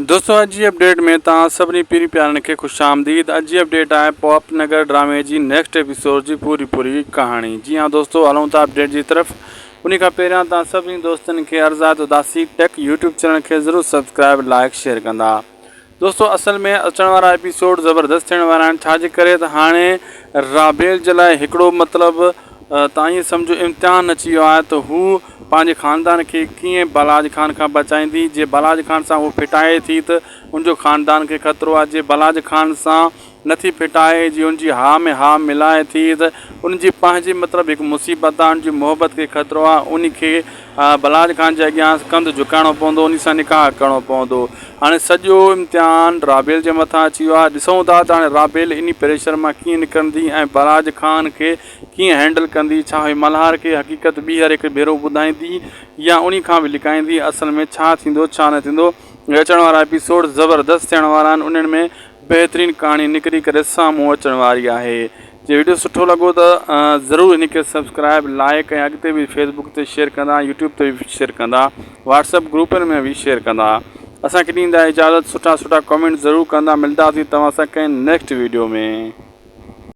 دوستو اڄ جي اپڊيٽ ۾ توهان سڀني پيرين پيارن کي خوش آمديد اڄ جي اپڊيٽ آهي پاپ نگر ڊرامي جي نيڪسٽ ايپيسوڊ جي پوري پوري ڪهاڻي جي ها دوستو هلون ٿا اپڊيٽ جي طرف انهي کان پهريان توهان سڀني دوستن کي عرض آهي ته اداسي ٽيڪ يوٽيوب چينل کي ضرور سبسڪرائب لائڪ شيئر ڪندا دوستو اصل ۾ اچڻ وارا ايپيسوڊ زبردست ٿيڻ وارا آهن ڇا جي ڪري ته هاڻي رابيل جي لاء هڪڙو مطلب تان ائين سمجهو امتحان اچي ويو آهي ته هو پنهنجي خاندان کي ڪيئن بلاج خان کان بچائيندي جي بلاج خان سان هو ڦٽائي ٿي ته ان جو خاندان کي خطرو آهي جي بلاج خان سان نٿي ڦٽائي جي ان جي ها ۾ ها ملائي ٿي ته ان جي پنهنجي مطلب هڪ مصيبت آهي ان جي محبت کي خطرو آهي ان کي بلاج خان جي اڳيان ڪنڌ جهڪائڻو پوندو ان سان نڪاح ڪرڻو پوندو هاڻي سڄو امتحان رابيل جي مٿان اچي ويو آهي ڏسون ٿا ته هاڻي رابيل انهي پريشر مان ڪيئن نڪرندي ۽ بلاج خان کي ڪيئن هينڊل ڪندي، ڇا هوء ملهار کي حقيقت ٻيهر هڪ ڀيرو ٻڌائيندي يا انهي کان به لڪائيندي، اصل ۾ ڇا ٿيندو ڇا نه ٿيندو، اهي اچڻ وارا ايپيسوڊ زبردست ٿيڻ وارا آهن انهن ۾ بهترين ڪهاڻي نڪري ڪري سامهون اچڻ واري آهي جي وڊيو سٺو لڳو ته ضرور هن کي سبسڪرائب لائڪ ۽ اڳتي به فيسبوڪ تي شيئر ڪندا يوٽيوب تي به شيئر ڪندا واٽس اپ گروپن ۾ به شيئر ڪندا اسان کي ڏيندا اجازت سٺا سٺا ڪمينٽ ضرور ڪندا ملداسين توهان سان ڪنهن نيڪسٽ وڊيو ۾.